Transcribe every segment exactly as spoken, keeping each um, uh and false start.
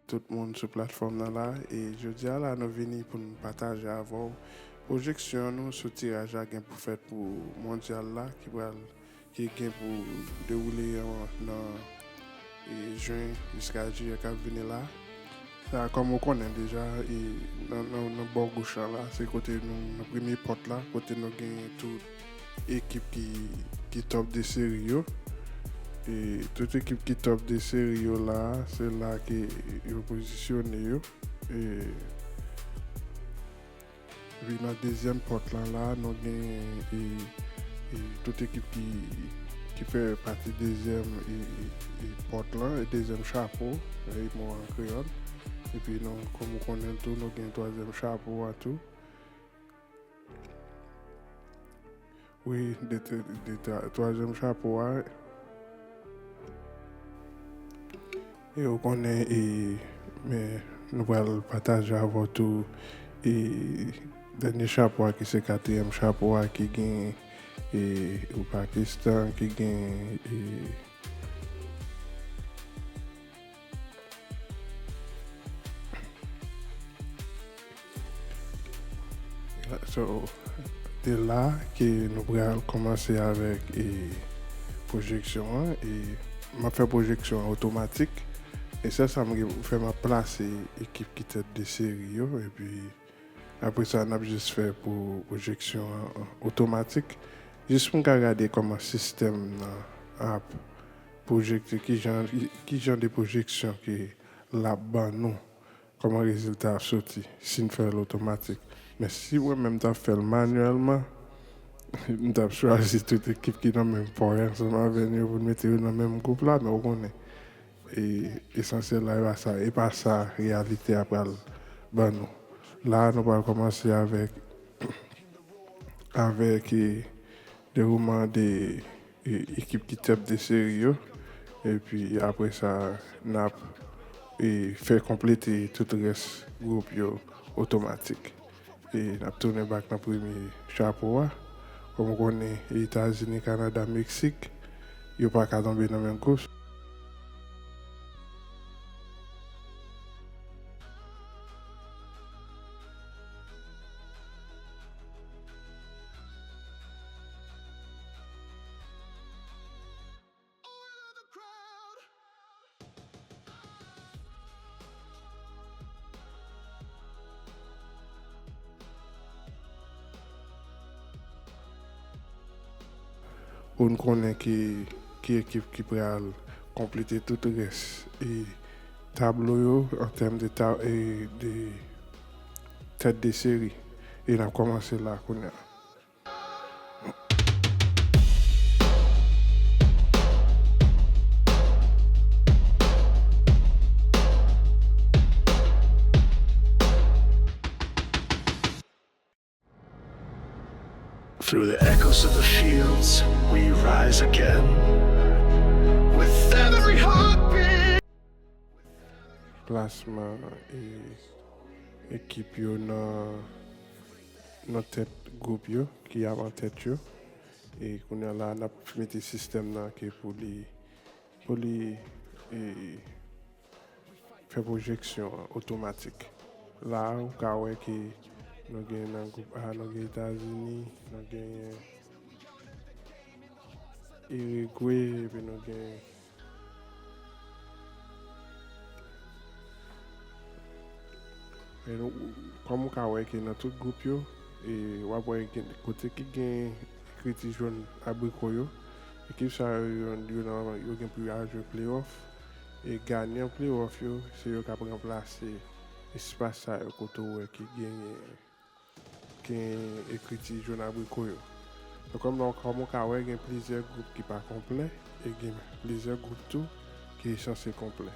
Tout moun sou platfòm nan la, e jodi a la nou vini pou n pataje avè w pwojeksyon nou sou tiraj la gen pou fèt pou mondyal la ki pral ki gen pou dewoule an nan e, jen jiska jiyè k ap vini la. Sa, kòm ou konnen deja, e, nan, nan, nan bò goch la, la, se kote nou, nan premye pòt la, kote nou gen tout ekip ki, ki top de seri yo. E tout ekip ki top de seri yo la, se la ke yo pozisyone yo. E Epi nan dezyèm pòt lan la, nou gen e, e, tout ekip ki, ki fè pati dezyèm e, e, e, pòt lan, e dezyèm chapo, e mo an kreyòl. Epi nou, kòm ou konnen tou, nou gen twazyèm chapo a tou. Wi, de, de, de, twa- twazyèm chapo a. E ou konnen, e, men nou pral pataje avè w tou, e, dènye chapo a, ki se katriyèm chapo a, ki gen, e, ou Pakistan, ki gen, e, So, de la ke nou pral kòmanse avèk e, pwojeksyon an, e m ap fè pwojeksyon an otomatik. E sèl sa m gen pou fè, m ap plase ekip ki tèt de seri yo, epi apre sa, n ap jis fè pou pwojeksyon an otomatik. Jis pou m ka gade kòman sistèm nan ap pwojekte, ki jan, ki jan de pwojeksyon ke l ap ban nou. Kòman rezilta a soti si n fè l otomatik. Men si mwen menm m t ap fè l manyèlman, m t ap chwazi tout ekip ki nan menm pwen ansanm avè n yo pou n mete yo nan menm gwoup la, men ou konnen, e, esansyèl la, e pa sa, e pa sa reyalite a pral ban nou. La, nou pral kòmanse avèk, avèk, e, dewoulman de e, ekip ki tèt de seri yo. Epi apre sa, n ap e, fè konplete tout rès gwoup yo otomatik. E n ap tounen bak nan premye chapo a. Kòm ou konnen, Etazini, Kanada, Meksik, yo pa ka tonbe nan menm gwoup. Pou n konnen ki, ki ekip ki pral konplete tout rès e tablo yo an tèm de, ta, e de tèt de seri. E n ap kòmanse la kounye a. Through the echoes of the fields, we rise again. With every heartbeat. Plasman e ekip yo nan, nan tèt gwoup yo, ki ap an tèt yo. E kounye a la, n ap mete sistèm nan ke pou li, pou li e, fè pwojeksyon an otomatik. La a, ou ka wè ke nou gen nan gwoup A, nou gen Etazini, nou gen Irigwe, epi nou gen E nou, kòm ou ka wè ke nan tout gwoup yo, e w ap wè gen kote ki gen ekriti jòn abriko yo, ekip sa yo, yo, yo nòmalman, yo gen pou y al jwe playoff. E ganyan playoff yo, se yo k ap ranplase espas sa yo kote w wè ki genyen, gen ekriti jòn abriko yo. Donk, kòm, kòm ou ka wè, gen plizyè gwoup ki pa konplè, e gen plizyè gwoup tou ki sanse konplè.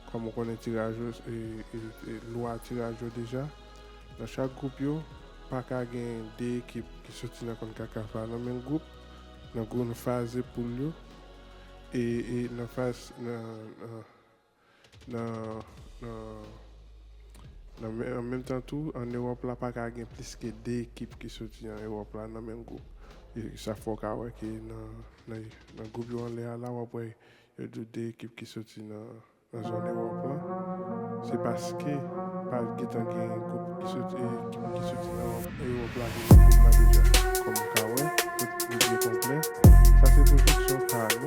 Kòm ou konnen tiraj yo, e, e, e, lwa tiraj yo deja, nan chak gwoup yo, pa ka gen de ekip ki soti nan konkakaf la nan menm gwoup, nan gwo, nan faz de poul yo, e, e nan faz, nan, nan, nan, nan, nan men, an menm tan tou, ann Ewòp la, pa ka gen plis ke de ekip ki soti an Ewòp la nan menm gwoup. E sa fè w ka wè ke nan, nan, nan gwoup yo anlè a la, w ap wè yo di w de ekip ki soti nan, nan zòn Ewòp la. Se paske pa gentan gen gwoup ki soti, ki, ki soti nan Ewòp la vin nan gwoup la deja. Kòm w ka wè, tout li byen konplè. Sa se pwodiksyon pa nou.